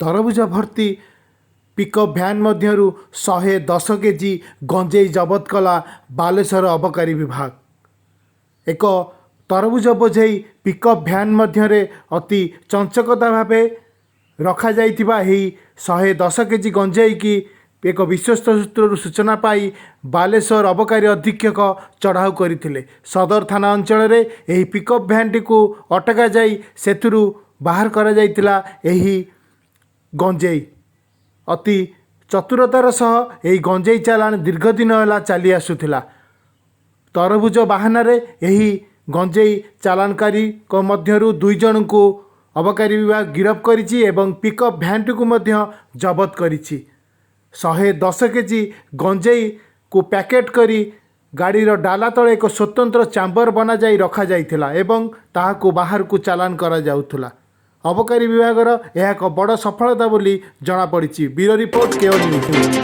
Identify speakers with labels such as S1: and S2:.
S1: ତରଭୁଜ ଭର୍ତ୍ତି pickup van ମଧ୍ୟରୁ 110 କେଜି ଗଞ୍ଜେଇ ଜବତ କଲା ବାଲେଶ୍ୱର ଅବକାରୀ ବିଭାଗ। ଏକ ତରଭୁଜ ବୋଝେଇ ପିକଅପ୍ ଭ୍ୟାନ୍ ମଧ୍ୟରେ ଅତି ଚଞ୍ଚକତା ଭାବେ ରଖାଯାଇଥିବା ଏହି 110 କେଜି ଗଞ୍ଜେଇକି ଏକ ବିଶ୍ୱସ୍ତ ସୂତ୍ରରୁ ସୂଚନା ପାଇ ବାଲେଶ୍ୱର ଅବକାରୀ ଅଧୀକ୍ଷକ ଚଢ଼ାଉ କରିଥିଲେ। ସଦର ଥାନା ଅଞ୍ଚଳରେ ଏହି ପିକଅପ୍ ଭ୍ୟାନ୍ଟିକୁ ଅଟକାଯାଇ ସେଥିରୁ ବାହାର କରାଯାଇଥିଲା ଏହି ଗଞ୍ଜେଇ। ଅତି ଚତୁରତାର ସହ ଏହି ଗଞ୍ଜେଇ ଚାଲାଣ ଦୀର୍ଘ ଦିନ ହେଲା ଚାଲି ଆସୁଥିଲା। ତରଭୁଜ ବାହାନାରେ ଏହି ଗଞ୍ଜେଇ ଚାଲାଣକାରୀଙ୍କ ମଧ୍ୟରୁ ଦୁଇ ଜଣଙ୍କୁ ଅବକାରୀ ବିଭାଗ ଗିରଫ କରିଛି ଏବଂ ପିକଅପ୍ ଭ୍ୟାନ୍ଟିକୁ ମଧ୍ୟ ଜବତ କରିଛି। 110 କେଜି ଗଞ୍ଜେଇକୁ ପ୍ୟାକେଟ୍ କରି ଗାଡ଼ିର ଡାଲା ତଳେ ଏକ ସ୍ୱତନ୍ତ୍ର ଚାମ୍ବର ବନାଯାଇ ରଖାଯାଇଥିଲା ଏବଂ ତାହାକୁ ବାହାରକୁ ଚାଲାଣ କରାଯାଉଥିଲା। ଅବକାରୀ ବିଭାଗର ଏହା ଏକ ବଡ଼ ସଫଳତା ବୋଲି ଜଣାପଡ଼ିଛି। ବ୍ୟୁରୋ ରିପୋର୍ଟ, କେଓ ନ୍ୟୁଜ୍।